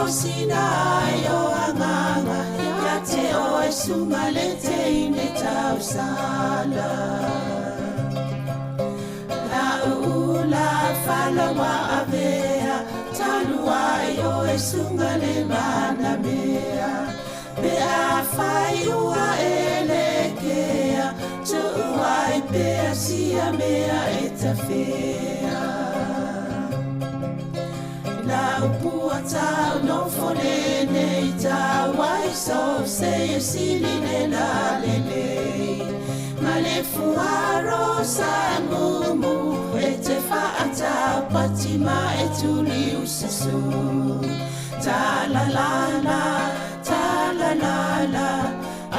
sina ai o agaga ia te oe sunga le teine tausala. La ula falawa avea talu ai oe sunga le manamea. Pe afai ua e lekea, tuu ai pea sia mea e tafea. La upua tau nofo lenei tau ai so se e sili le la lelei. Ma le fuaro sa mumu e te whaatau pati ma e tuli usasu. Ta la la la, ta la la la,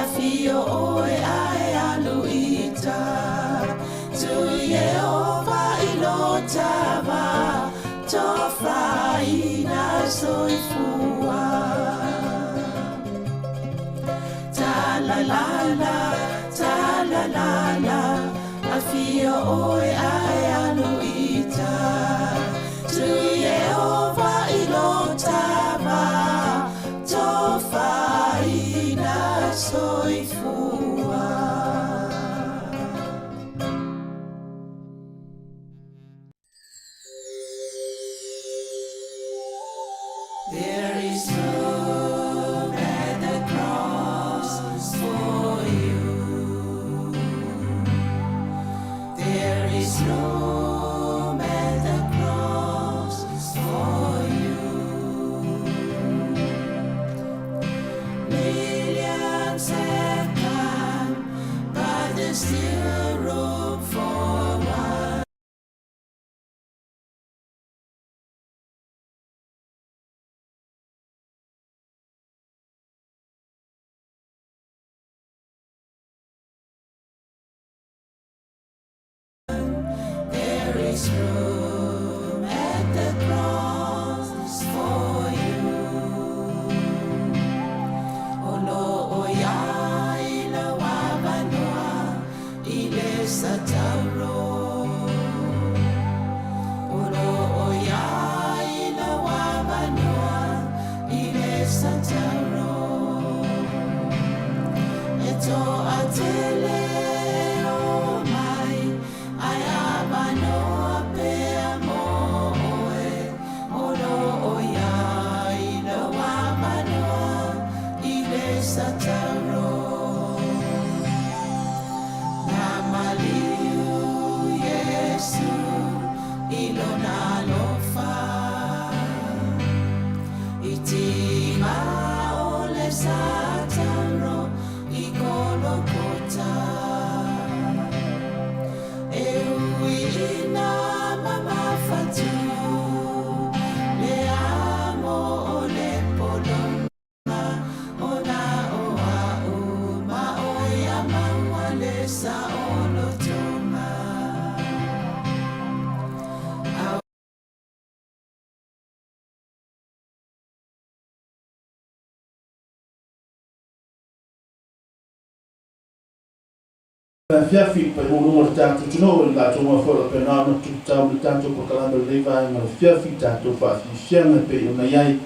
afio oe ae alu ita. Tui e ova i lo tava, tofaina soifua. Ta la la la, ta la la la, afio oe ae alu ita. Tui e ova i lo tava, tofaina soifua. There is room at the cross for you. There is room at the cross for you. Millions have come, but there's still room for one. There is room at the cross for you. O lo o ia i le wawanoa i le satauro. O lo o ia i le wawanoa i le satauro. E toa tele o mai, ai avanoa pea mo oe. O lo o ia i le wawanoa i le satauro. Na maliu Iesu i lona alofa. I tiga o le satauro i Kolokota. E ui ina mamafatu le amo o le polonga ona o a'u ma oe ia maua le saolotoga. Afiafi, pai mo luga o le tatou atunuu i le latou mafuala o pena ona tutau le tatou polokalame o lenei vaega o le afiafi i tatou faafiafiaga e pei ona i ai.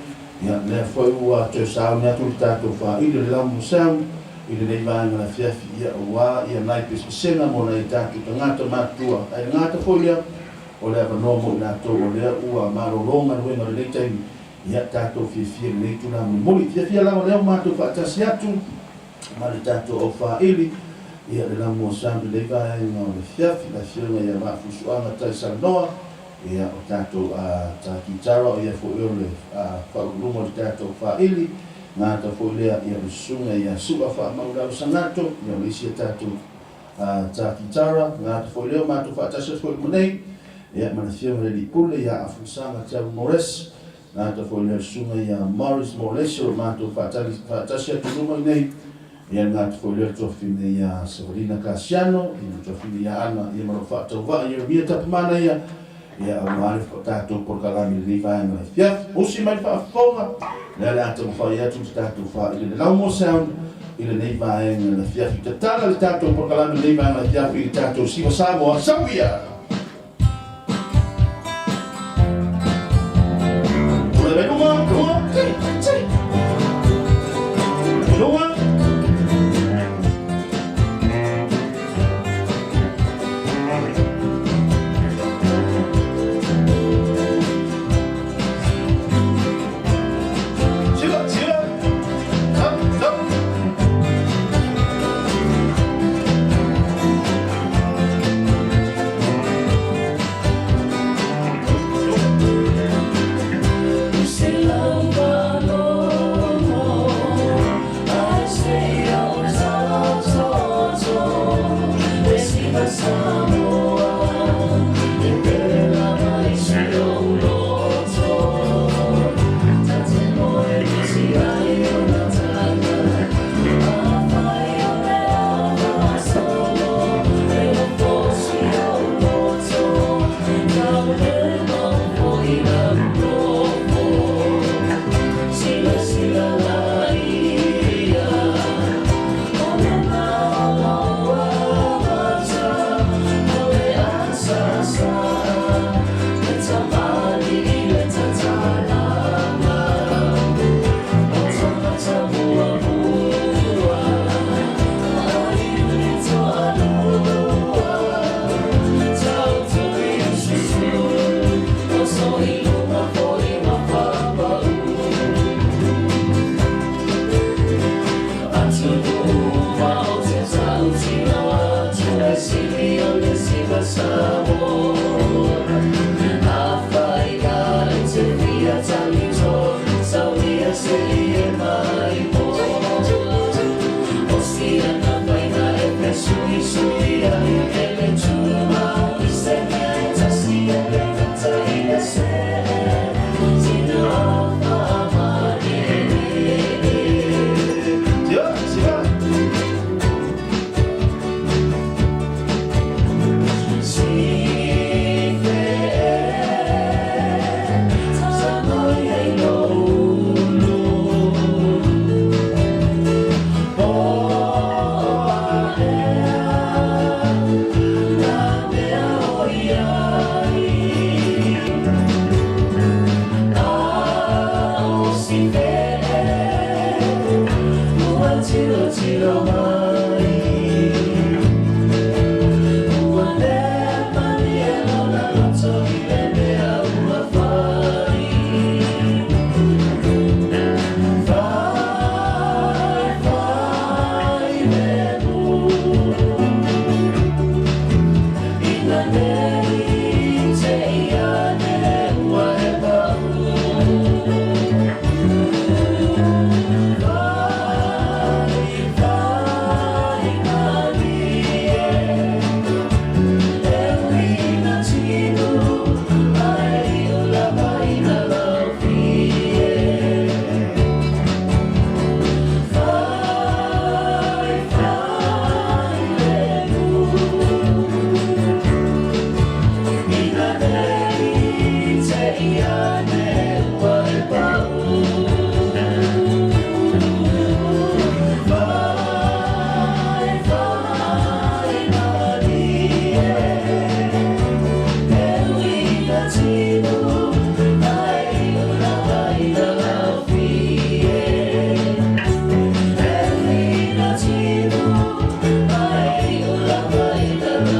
Ia, lea foi ua toe sauni atu le tatou faaili o le Laumu Sound i lenei vaega o le afiafi, ia, aua ia nai pesepesega mo nai tatou tagata matutua. Ae le gata foi lea, o le avanoa mo i latou o lea ua malolo galuega i lenei taimi, ia, tatou fiafia i lenei itula mulimuli. Fiafia lava lea ua matou faatasi atu ma le tatou aufaaili, ia, le Laumu Sound i lenei vaega o le afiafi, le Afioga ia Vaafusuaga Taisalanoa, Ia, o tatou a ta kitara, o ia foi o le faauluuluga o le tatou faaili, gata foi lea, ia, o le susuga ia Su'a Faamaulau Sagato, ia, o le isi a tatou ta kitara, gata foi lea, o matou faatasi atu foi i luma nei, ia, ma le Afioga i le Alii Pule ia Afulusaga Tau Morris, gata foi lea o le susuga ia Morris Morlesi, o lo o matou faatasi atu i luma i nei, Ia le gata foi lea o le tuafafine ia Savalina Kasiano, ia ma le tuafafine ia Ana, ia ma lou faatauvaa Ieremia Tapumanaia, ia aua le tatou polokalame i lenei vaega o le afiafi. Usi mai le faafofoga, lea o le a taumafai atu le tatou faaili le Laumoa Sound i lenei vaega o le afiafi. Tatala le tatou polokalame i lenei vaega o le afiafi i le tatou Siva Samoa. Sau ia! Tulai mai luma, lua, tele!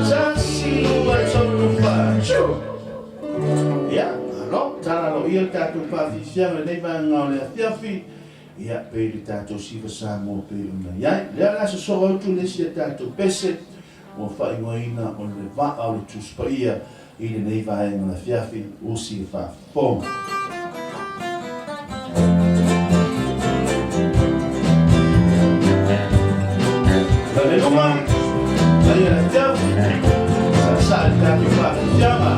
Tasi, lua, tolu, fa, chu. Ia, malo, tala aloaia le tatou faafiafiaga i lenei vaega o le afiafi, ia, pei le tatou Siva Samoa pei ona i ai. Lea o le a sosoo atu le isi a tatou pese ua faaigoaina o le Vaa o le Tusi Paia i lenei vaega o le afiafi, usi le faafofoga. Laleluma, Maia le afiafi, saasaa i le tatou faafiafiaga.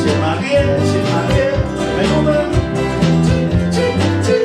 Se malie, se malie, mai luma. Ti, ti, ti,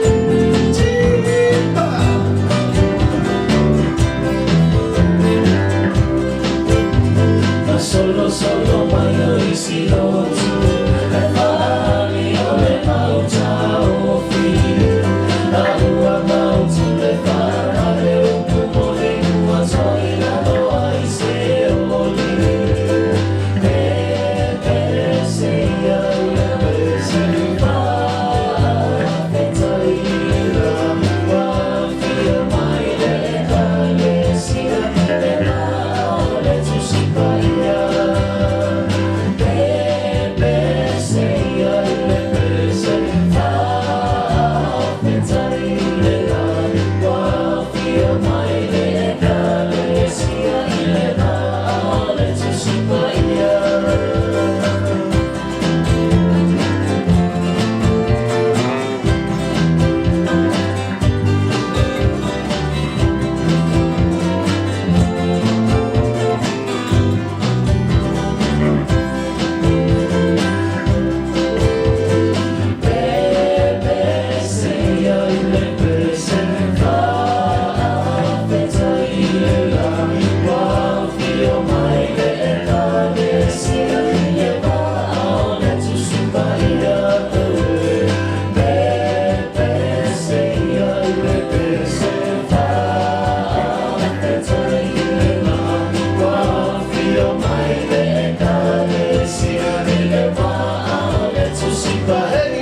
pa. Hey,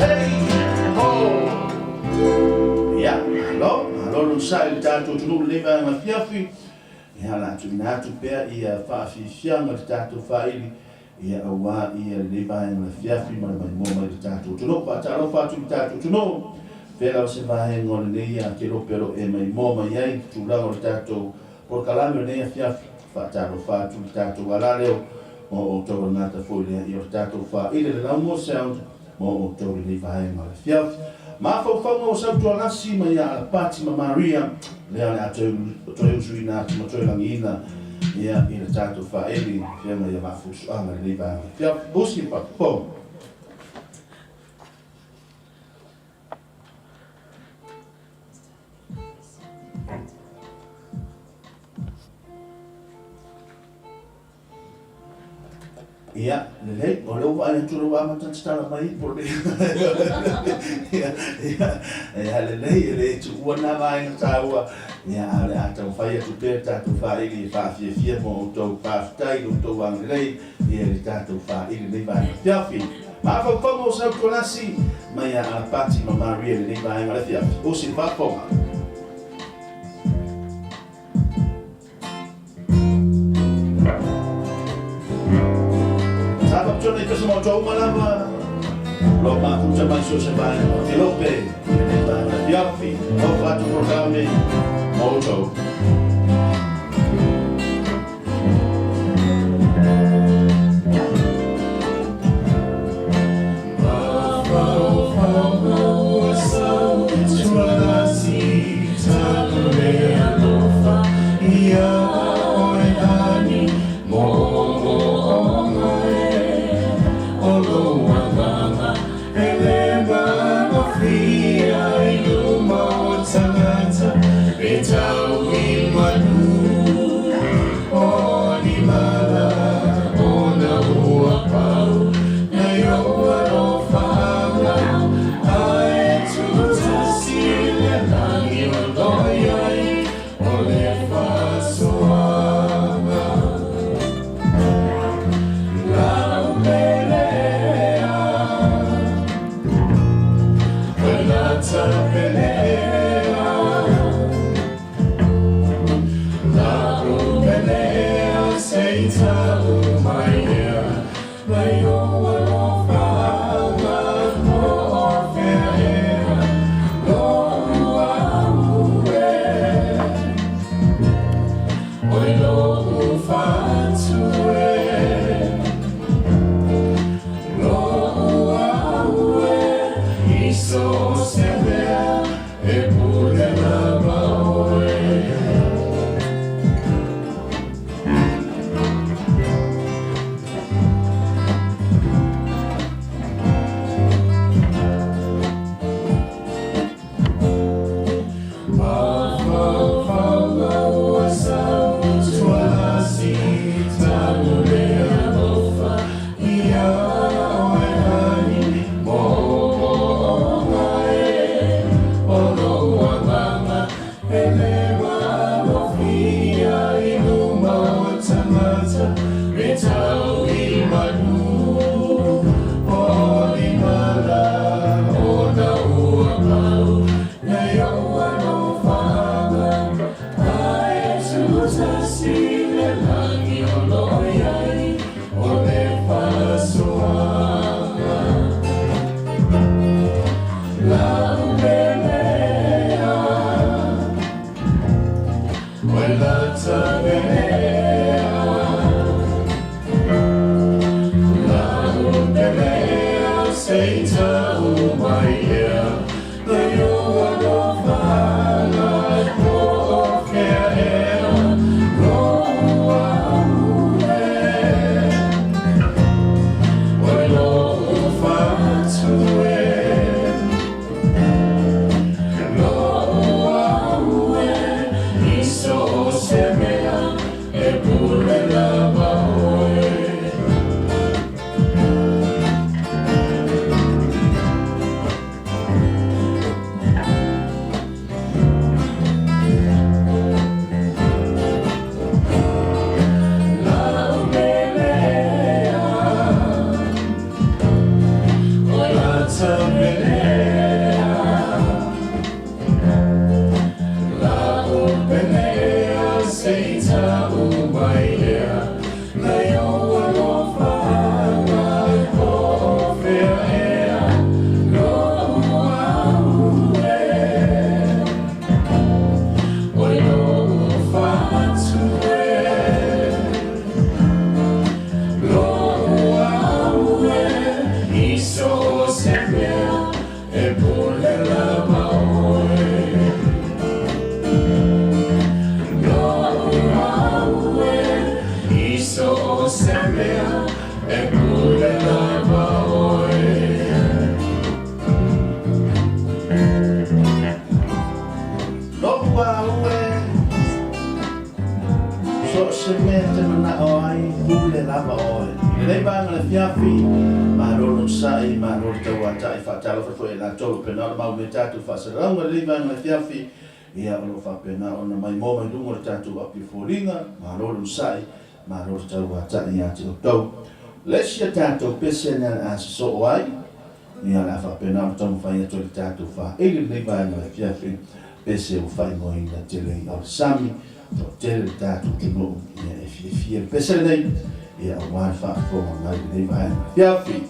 hey, ho. Ia, malo, malo le onosai i le tatou atunuu i lenei vaega afiafi. Ia, o le a tuuina atu pea ia faafiafiaga i le tatou faaili, ia auā ia lenei vaega o le afiafi ma le maimoa mai i le tatou atunuu. Faatalofa atu i le tatou atunuu, fea lava se vaega o lenei kelope o lo o e maimoa mai ai i tulaga o le tatou polokalame o lenei afiafi. Faatalofa atu i le tatou alaleo mo outou o le gata foi lea ia o le tatou faaili le Laumua Sound mo outou lenei vaega o le afiafi. Mafaufauga ua sautualasi mai ia Alapati ma Maria, lea o le a toe usuina atu ma toe lagiina ia i le tatou faaili afioga ia Vaafusuaga i lenei vaega o le afiafi. Usi le faafofoga. Ia, lelei, o lea ua vaai atu o lea ua amata ona tatala mai ipo nei. Ia, ia, ia, lelei, e le tuua lena vaega taua. Ia, a o le a taumafai atu pea le tatou faaili e faafiafia mo outou. Faafetai i lo outou agalelei, ia, i le tatou faaili i lenei vaega afiafi. Mafaufauga o Sautualasi mai ia Alapati ma Maria i lenei vaega o le afiafi. Usi le faafofoga. Sa faapitoa nei pese mo outou uma lava. O lo o mafuta mai so o se vaega o Kelope i lenei vaega o le afiafi. Alofa atu polokalame mo outou. Lo'u au e, so o se mea e te mana'o ai, pule lava oe. I lenei vaega o le afiafi, malo le onosai, malo le tauata'i, faatalofa foi ia i latou o lo o pena ona mau mai tatou faasalalauga i lenei vaega o le afiafi, ia o lo o faapena ona maimoa mai luga o le tatou api o foliga, malo le onosai, malo le tauata'i ia te outou. Le isi a tatou pese lea o le a sosoo ai, ia o le a faapena ona taumafai atu ai le tatou faaili lenei vaega o le afiafi, pese ua faaigoaina tele i o le sami, toatele le tatou atunuu ia e fiafia le pese lenei, ia aua le faafofoga mai lenei vaega o le afiafi.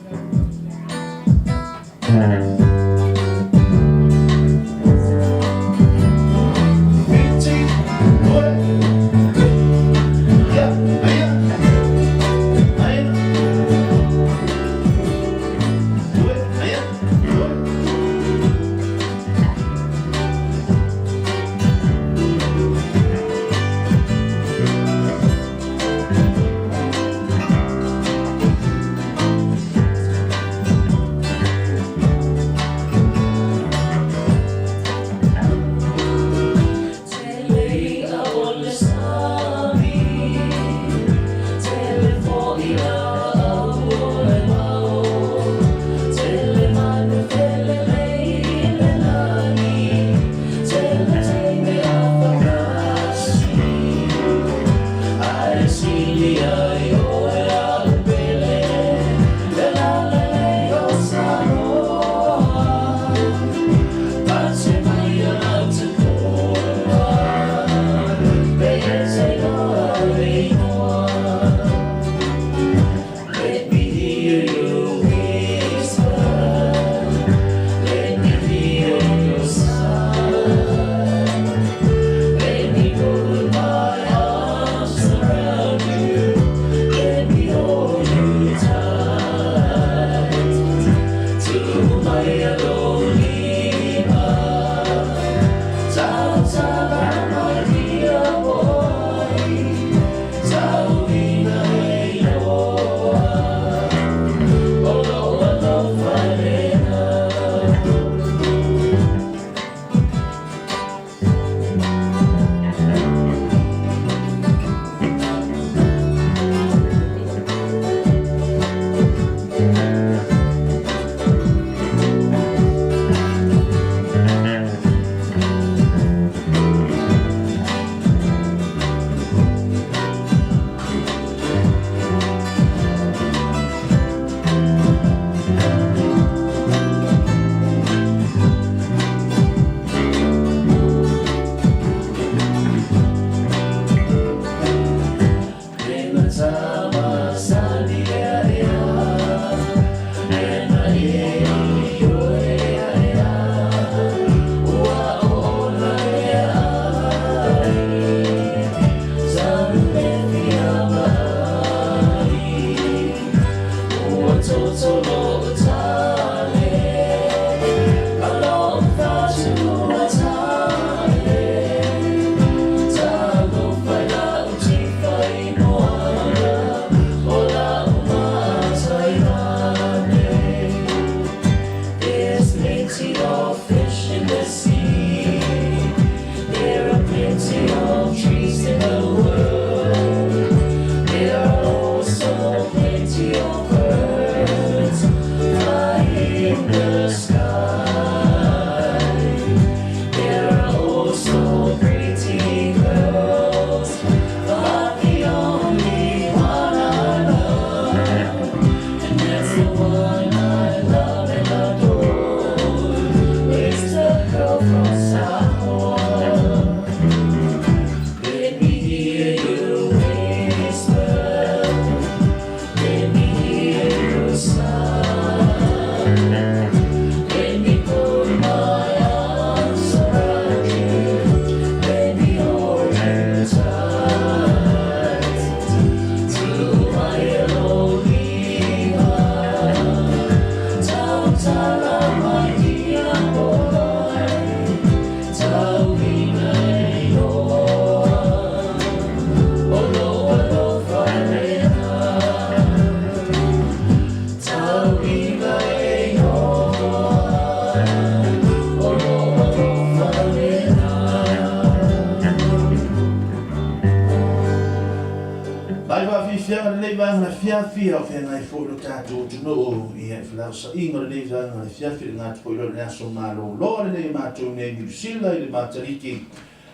Mai faafiafiaga lenei vaega o le afiafi, a o feagai foi lo tatou atunuu i felausaina o lenei vaega o le afiafi, le gata foi loa i le aso malolo lenei matou nei Niu Sila i le Mataliki.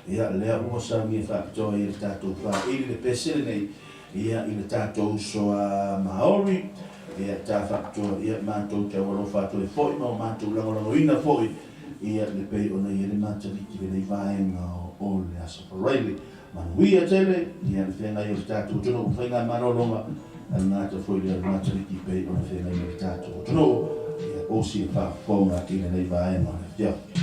Ia, lea ua saunia faapitoa ai e le tatou faaili le pese lenei, ia, i le tatou uso a Maori, ia, ta faapitoa, ia, matou te aualofa atu ai foi ma o matou lagolagoina foi, ia, le pei ona i ai le Mataliki i lenei vaega o le Aso Faraile. Manuia tele, ia, le feagai o le tatou atunuu, faigamalologa, e le gata foi lea o le Mataliki pei ona feagai ma le tatou atunuu. osi e faafofoga i lenei vaega o le afiafi.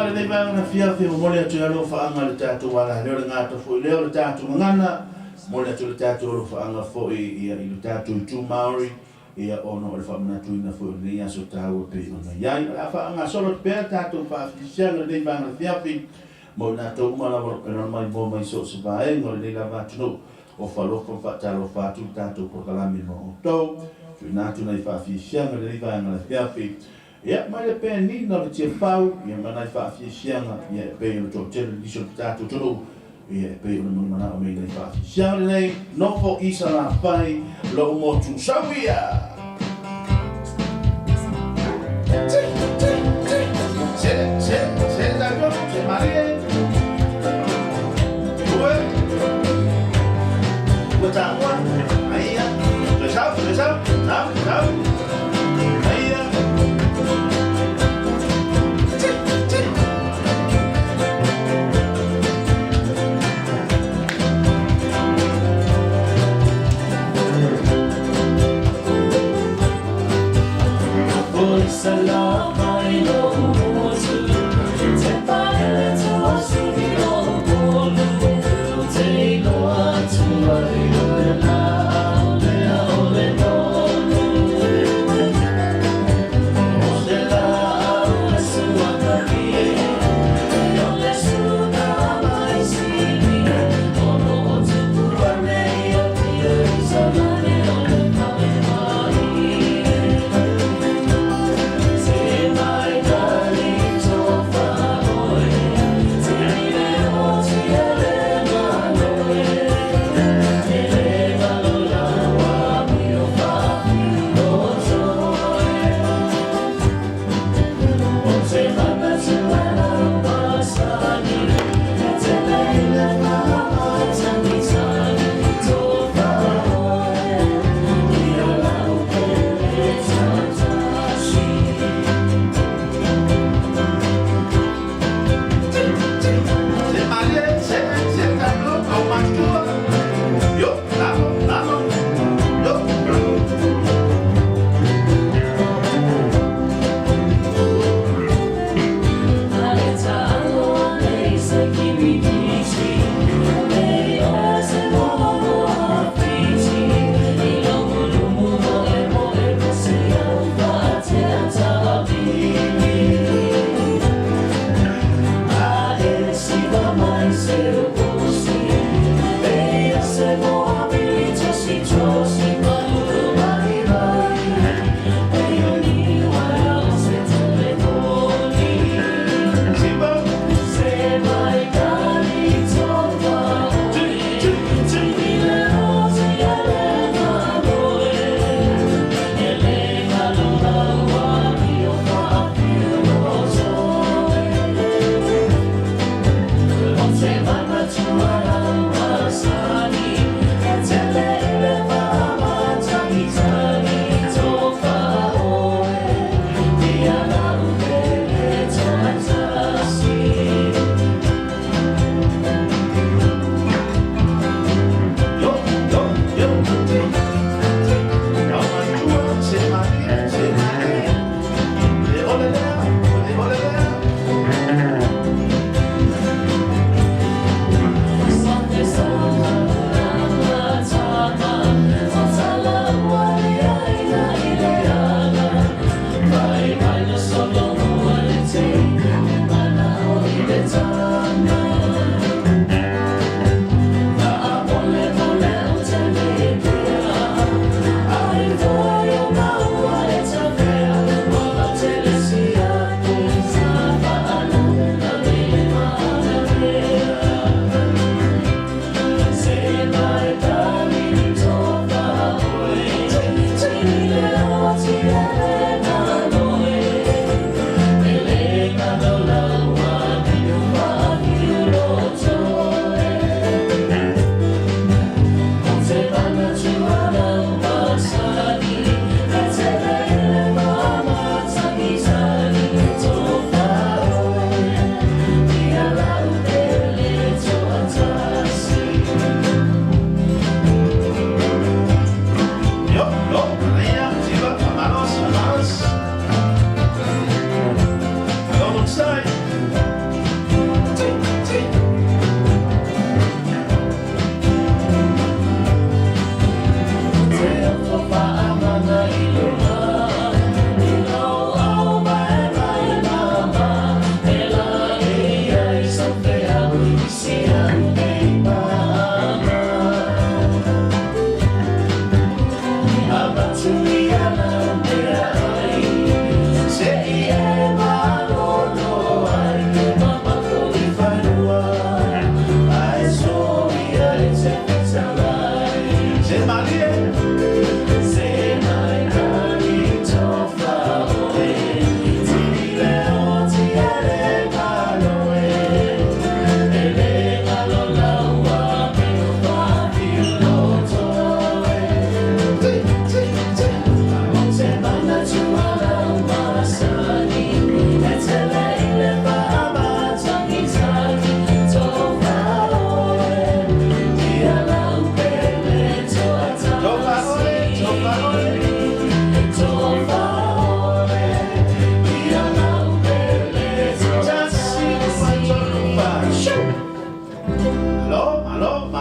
lenei vaega na fiafi, momoli atu i alofaaga le tatou ala lea o le gata foi lea o le tatou gagana, momoli atu le tatou alofaaga foi ia i le tatou itu Maori ia ona o le faamanatuina foi o lenei aso taua pei ona i ai. O le a faagasolo atu pea tatou faafiasiaga lenei vaega na fiafi mo i latou uma lava o lo o pena mai moa mai so o se vaega o lenei lava atunuu. Ofa alofa ma faatalofa atu le tatou polokalame ma outou. Tuuina atu nai faafiafiaga i lenei vaega le afiafi. Ia, mai le penina o le Tiafau, ia ma nai faafiafiaga, ia e pei o le toatele o nisi o le tatou atunuu, ia e pei ona manamanao mai nai faafiafiaga lenei, nofo i Salafai, lou motu sauia! Se, se, se, tatou, se malie! Ue! Ua tāua! Aia! Toe sau, toe sau, sau, sau! Aia! Ti, ti! Se malie, se, se, tatou, au matua! Yo, lalo, lalo! Yo! Simba! Ti, ti, ti! Yo, yo, yo! Au matua, se malie, se malie! Le ole lea, le ole lea!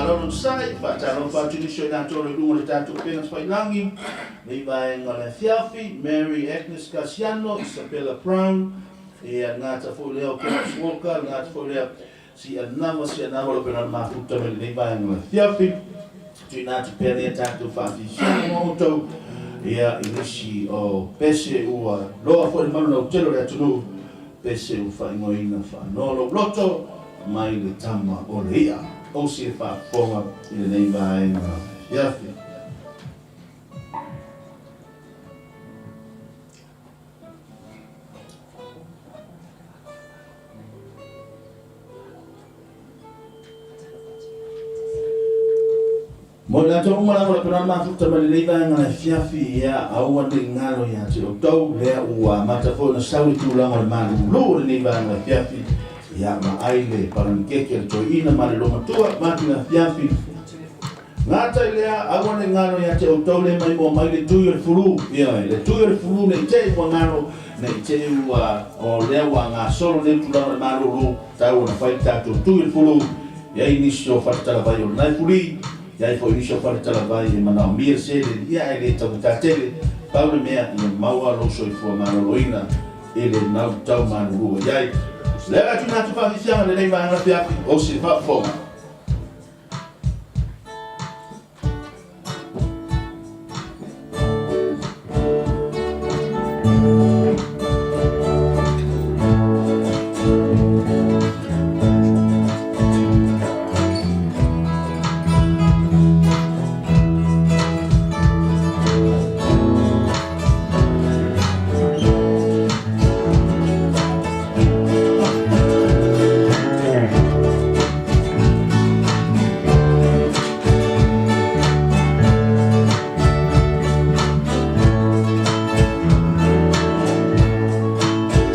Malo le onosai, faatalofa atu i nisi o i latou o lo o i luga o le tatou upega tafailagi, lenei vaega o le afiafi, Mary Agnes Garciano, Isabella Brown, ia, le gata foi lea o Kenneth Walker, le gata foi lea Sianava, Sianava o lo o pena mafuta mai lenei vaega o le afiafi. Tuuina atu pea nei a tatou faafiafiaga mo outou, ia, i nisi o pese ua loa foi le malu lautele o le atunuu, pese ua faaigoaina Faanoa Lou Loto mai le Tama o le I'a. Osi e faafofoga i lenei vaega afiafi. Mo i latou uma lava o le pena mafuta mai lenei vaega afiafi, ia aua ne i galo ia te outou, lea ua amata foi ona sau le tulaga o le malulu o lenei vaega afiafi, ia vaai le palagikeke a le toeaina ma le loomatua vaeatu le afiafi. Gata i lea, aua ne i galo ia te outou le maimoa mai le tui o le fulu, ioe, le tui o le fulu ne i te i ua galo, ne i te i ua, o lea ua gasolo nei tulaga o le malulu, tau ona fai le tatou tui o le fulu, e i ai nisi o faletalavai o lena e fuli, e i ai foi nisi o faletalavai e manaomia le seleni, ia ae le taugata tele, pau le mea ia maua lou soifua maloloina i le mau tau malulu ua i ai. O lea o le a tuuina atu faafiafiaga i lenei vaega afiafi o se faafofoga.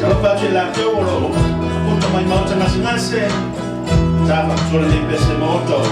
Talofa atu i latou o lo o puta mai maota gasegase, sa faapitoa lenei pese mo outou.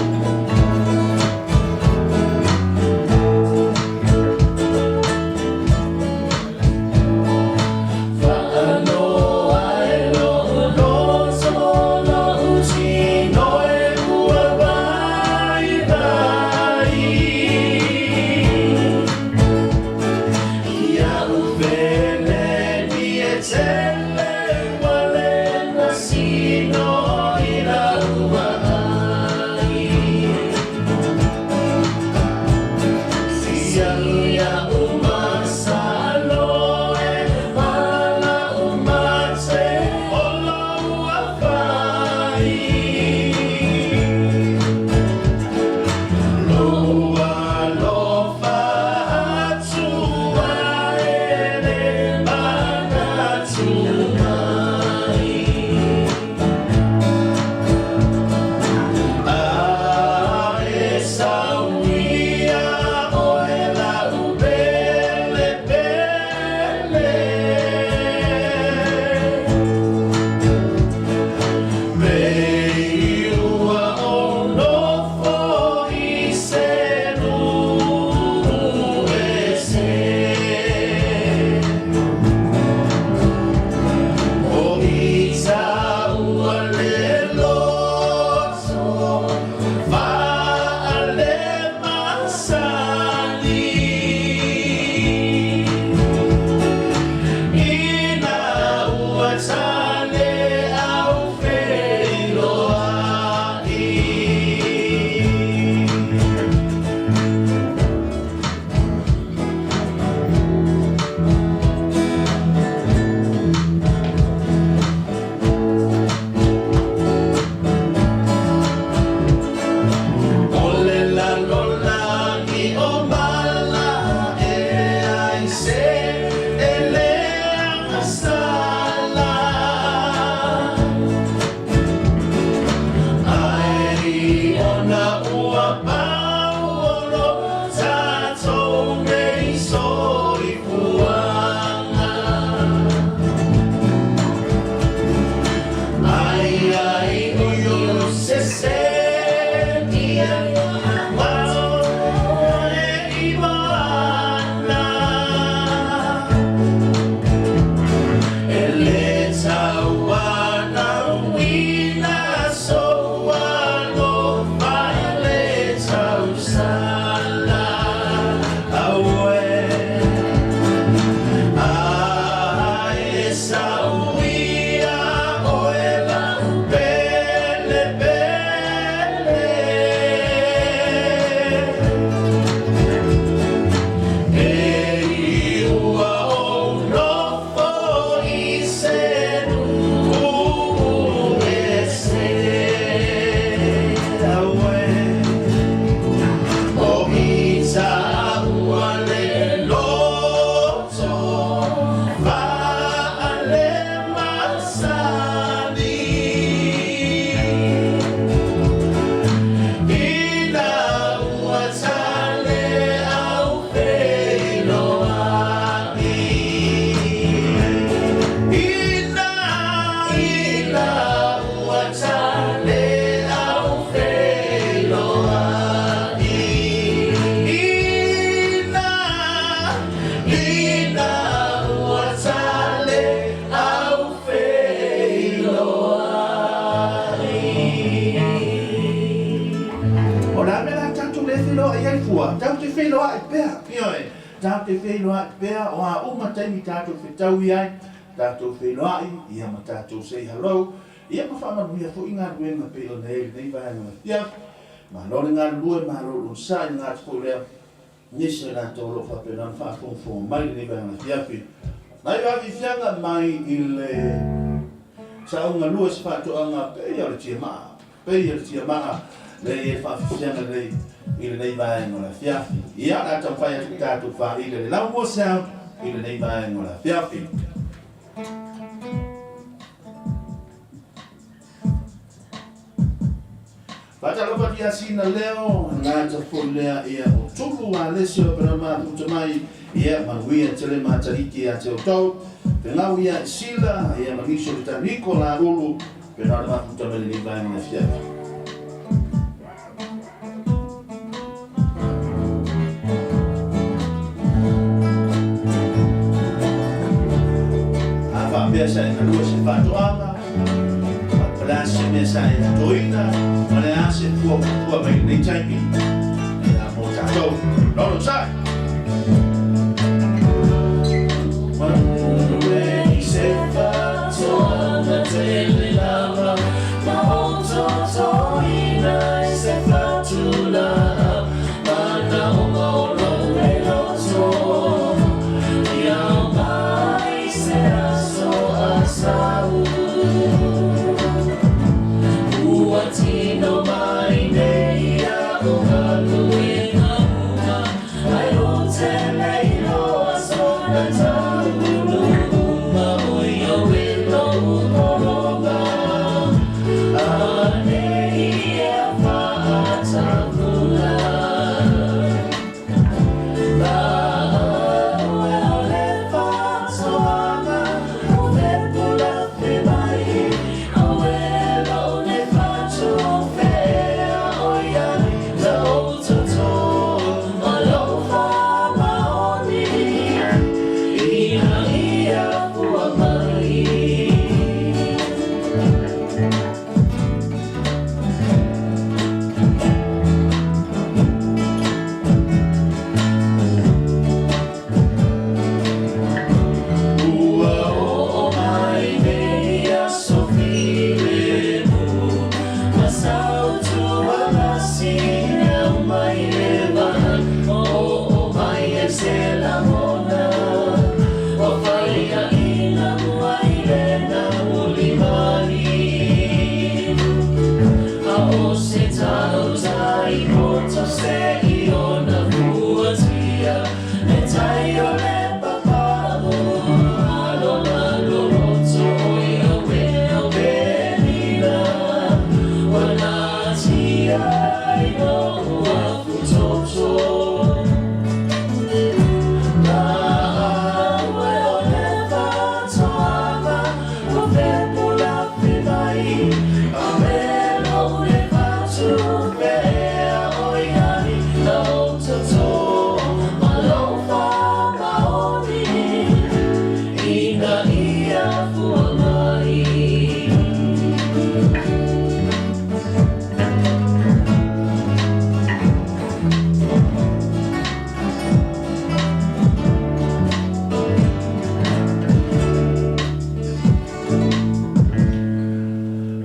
feiloai ai fua, tatou te feiloai pea, ioe, tatou te feiloai pea, o a uma taimi tatou fetaui ai, tatou feiloai, ia ma tatou say hello, ia ma faamanuia foi galuega e pei ona i ai lenei vaega o le afiafi. Malo le galulue, malo le onosai, le gata foi lea, nisi o i latou o lo o faapena ona faafogafoga mai i lenei vaega afiafi. Nai vaafiafiaga mai i le sauga lua se faatoaga pei o le tiamaa, pei o le tiamaa lea e i ai le faafiafiaga lelei i lenei vaega o le afiafi. Ia, o le a taumafai atu tatou faaili le Laumua Sound i lenei vaega o le afiafi. Faatalofa atu ia Sina Leo, gata foi lea ia o Tulu Alesio pe na mafuta mai, ia manuia tele Matariki ia te outou. Fegau ia i Sila, ia ma nisi o le Taniko la Ulu, pe na o le mafuta mai lenei vaega le afiafi. A faapea sa e galue se faatoaga, o le a se mea sa e totoina, ma le a se fua ua mai lenei taimi, ia mo tatou. Lolo sai!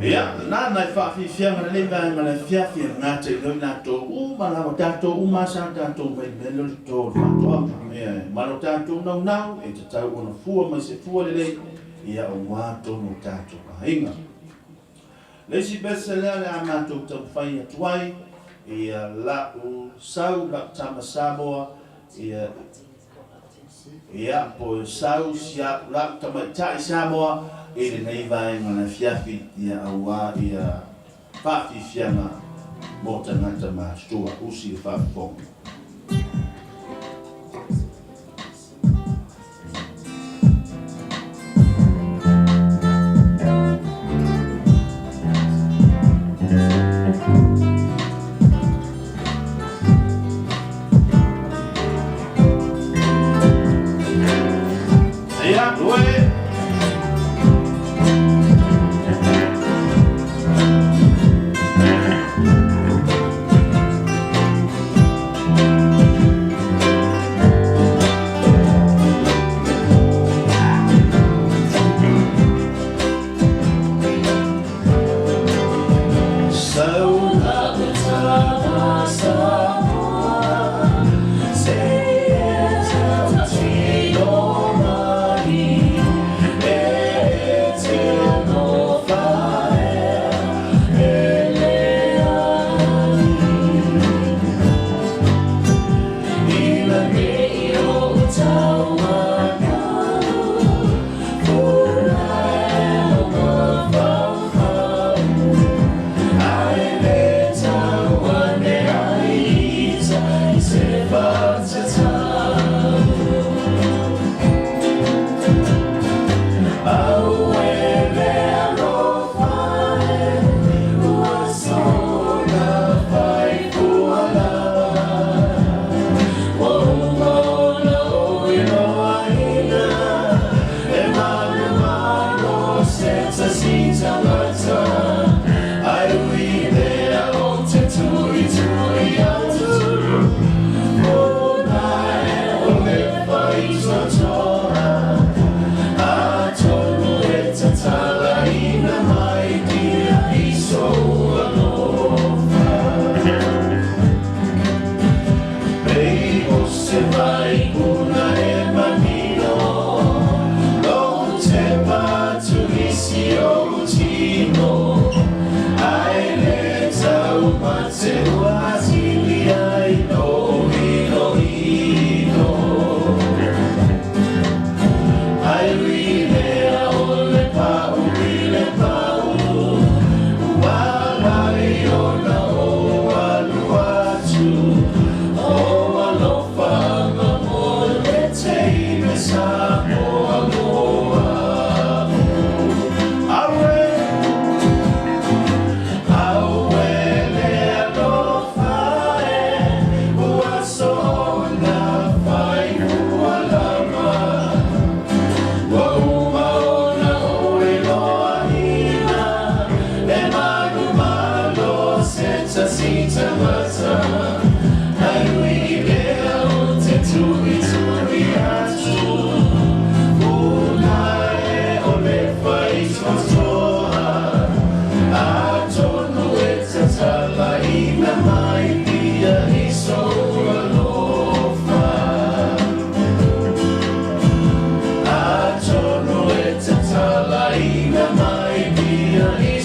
Ia, nāna e faafiafiaga lenei vaega o le afiafi e gata i loi latou uma lava, tatou uma lava sa tatou mai le mea lea o le toto o le faatoaga. Ioe, ma lo tatou naunau e tatau ona fua mai se fua lelei, ia aua tonu o tatou aiga. Le isi pese lea o le a matou taumafai atu ai, ia la'u sau, la'u tama Samoa, ia, ia, po o sau si a'u la'u tamaitai Samoa i lenei vaega o le afiafi, ia auā ia faafiafiaga mo tagata matutua, usi le faafofoga. Ia, oe!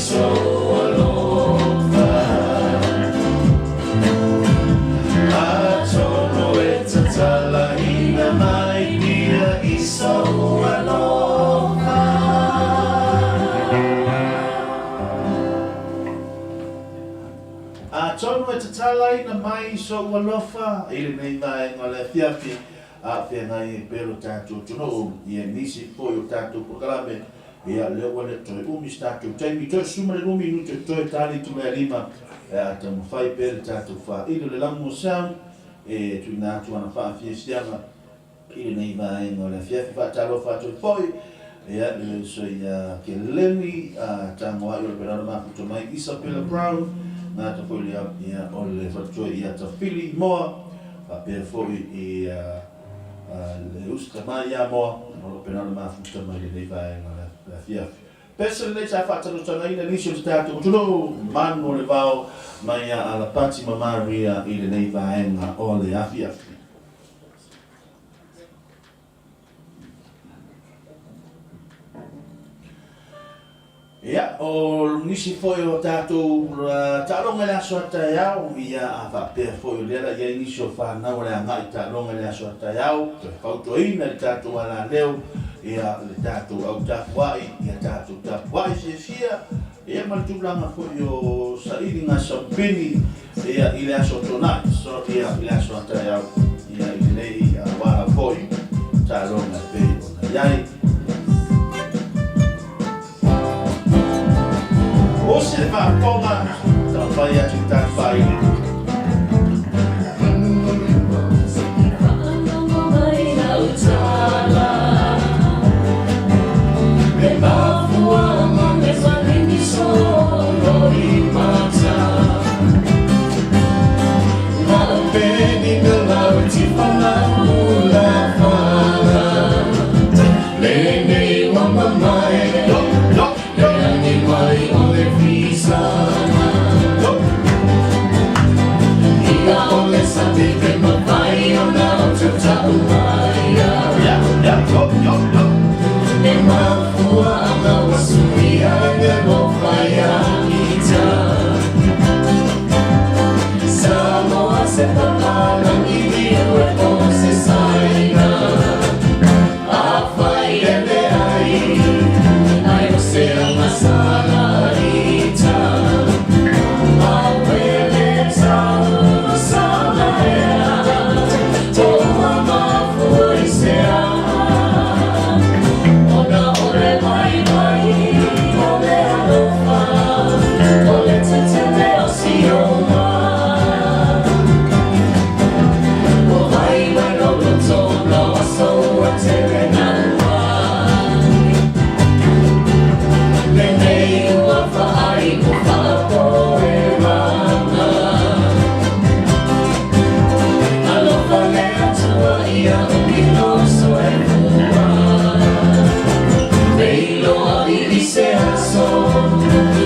sou alofa. Atonu e tatalaina mai ia i sou alofa. Atonu e tatalaina mai i sou alofa i lenei vaega o le afiafi, a o feagai ai pea lo tatou atunuu i nisi foi o tatou polokalame. Ia, lea ua le toe umi se tatou taimi, toe 12 minute o totoe ta le itula e 5, e a taumafai pea le tatou faaili o le lamu o sound e tuuina atu ana faafiafiaga i lenei vaega o le afiafi. Faatalofa atu ai foi ia i le uso ia Keleni Tagoai o le Penana Mafuta mai Isabella Brown, gata foi lea ia o le faletua ia Tafili Moa, faapea foi i le uso tama ia Moa o lo Penana Mafuta mai lenei vaega o le afiafi. Pese lenei sa faatalosagaina nisi o se tatou atunuu, manu o le vao mai ia Alapati ma Maria i lenei vaega o le afiafi. Ia, o nisi foi o tatou taaloga i le aso a taeao, ia, a faapea foi o lea la i ai nisi o fanau o le agai i taaloga i le aso a taeao, toe fautuaina i le tatou alaleo, ia, le tatou au tapuai, ia tatou tapuai fiafia, ia, ma le tulaga foi o sailiga saupini, ia, i le aso Toonai, so, ia, i le aso a taeao, ia, i lenei auala foi taaloga e pei ona i ai. Osi le faafofoga, taumafai atu i le tatou faaili. Yo, yo, yo, yo. Yeah, yeah, yo, yo, yo. Samoa se papalangi e o se saina Afai e le ai, ai o se amasala ita. A wele tau sala ea, toa mafua i se a. Ona ore mai mai, o le alofa, o le tetele o si oma. O vai mai no roto, na waso ua tere na ua. Lenei ua whaai o whaapo e ranga. Alofa le atua ia o kilo so e fua. Leilo ai i se aso,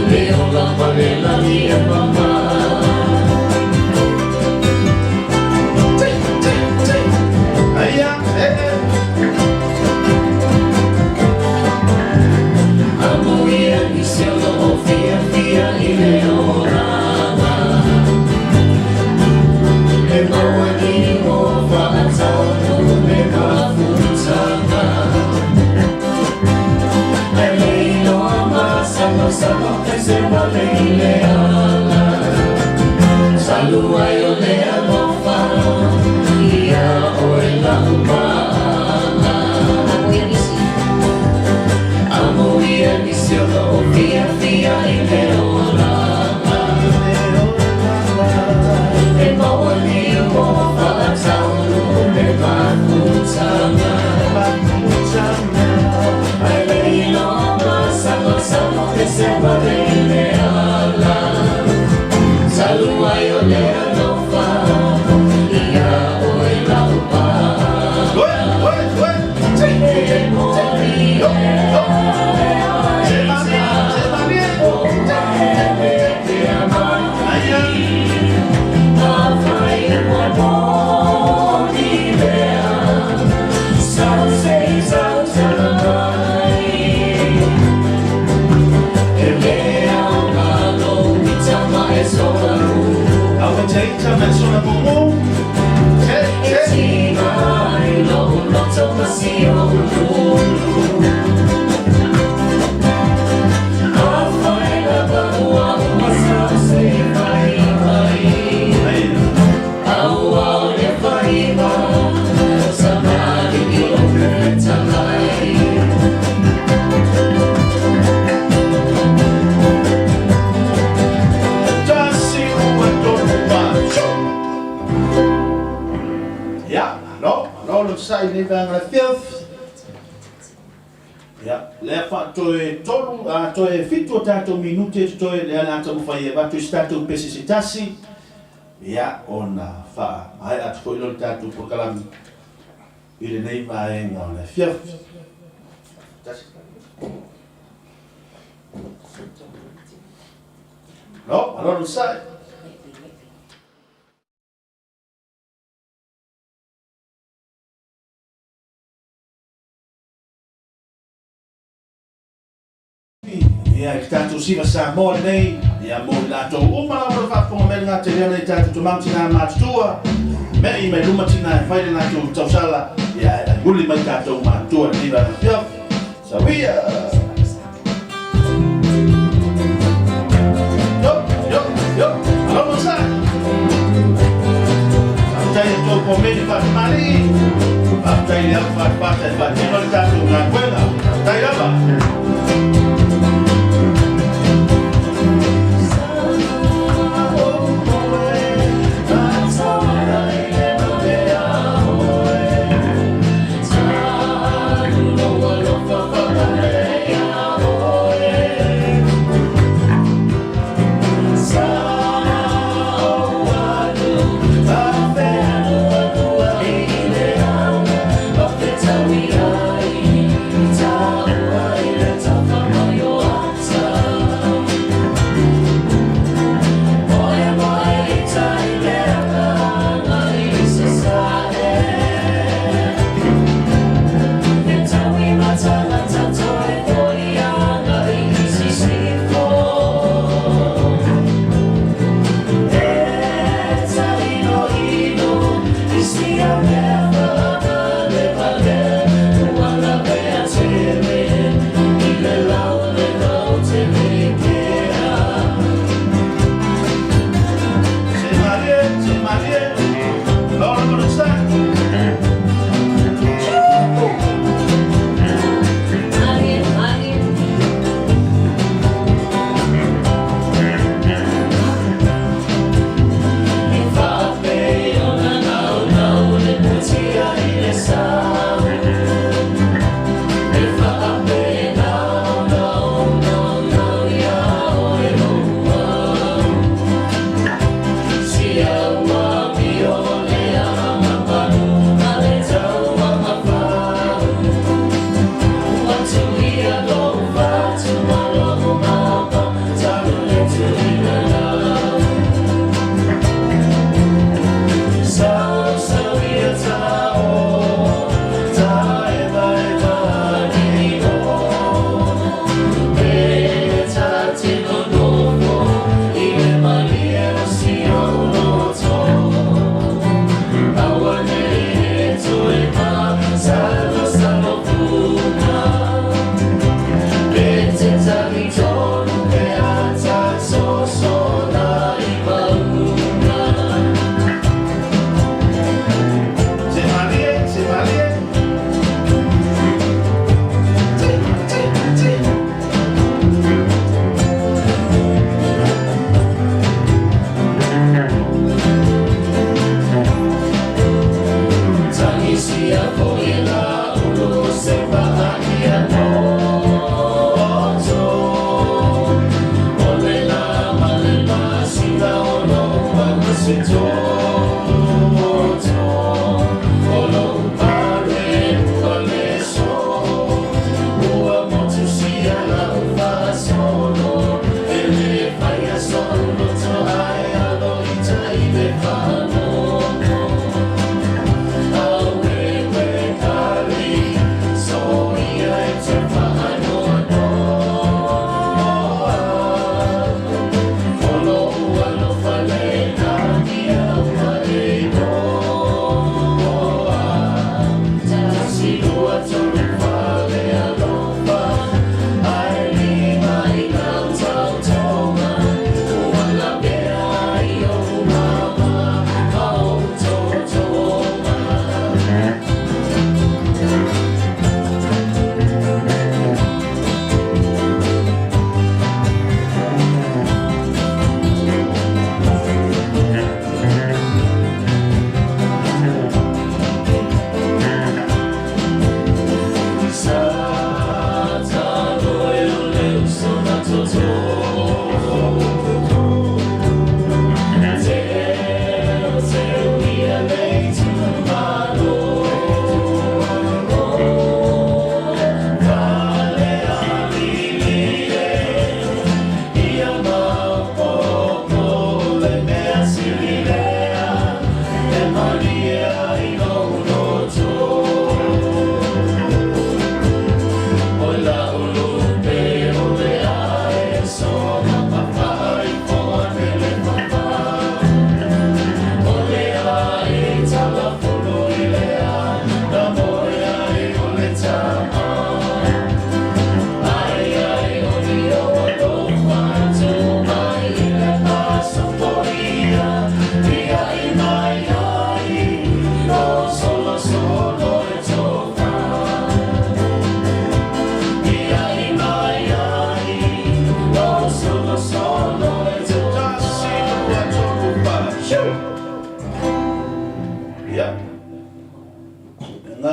le ola ma le lani e mama. Aia, eh, eh. Amo ia i se olo o fia fia i le oranga. E maua ni o whaatau le mafutanga. E leilo ama salo salo te se wale i le ala. Salu ai o le alofa, ia oe lau maanga. Amo ia nisi o lo fia fia i le oranga. E maua ni o whaatau le mafutanga. Ai leilo ama salo salo te se wale i le ala. Salu ai o le alofa, itaita ma le sola mumu. Se, se. Ai. Tasi ua tolu fa. Shoo. Ia, malo, malo le onosai i lenei vaega o le afiafi. Ia, lea faatoe tolu, a toe fitu o tatou minute totoe, lea o le a taumafai e avatu i se tatou pese se tasi, ia, ona faamaea atu foi lea o le tatou polokalame i lenei vaega o le afiafi. Tasi. Malo, malo le onosai. Ia, i le tatou Siva Samoa lenei, ia mo i latou uma lava o lo o faafofoga mai le gata i lea tatou tama ma tina matutua, me'i mai luma tina e fai le latou tausala, ia e uli mai tatou matutua lenei vaega afiafi. Sauia! Yo, yo, yo, alo masai! Faafetai i a outou komeni faatamalii, faafetai i le au fatafata e faatino le tatou galuega. Faafetai lava!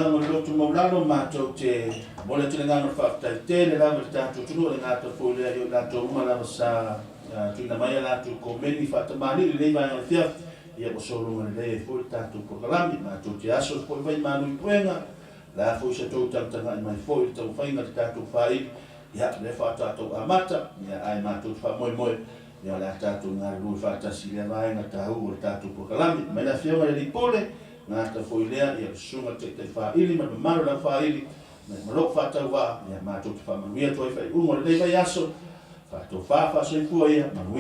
agaga o le loto maulalo matou te momoli atu le agaga o le faafetai tele lava i le tatou atunuu e le gata foi lea i o i latou uma lava sa tuuina mai a latou komeni faatamalii i lenei vaega o le afiafi, ia ua sologa lelei ai foi le tatou polokalame. Matou te aso foi vai malu i puega, o le a foi sa tou tagatagai mai foi i le taumafaiga o le tatou faaili, ia o lea faatoa tou amata, ia ae matou te faamoemoe, ia o le a tatou galulue faatasi i lea vaega taua o le tatou polokalame. Mai le Afioga i le Alii Pule, gata foi lea, ia le Susuga i le Taitai Faaili ma le mamalu o le Aufaaili, ma lou faatauvaa, ia matou te faamanuia atu ai i faaiuga o lenei vaiaso, faatofa faasoifua ia, manuia.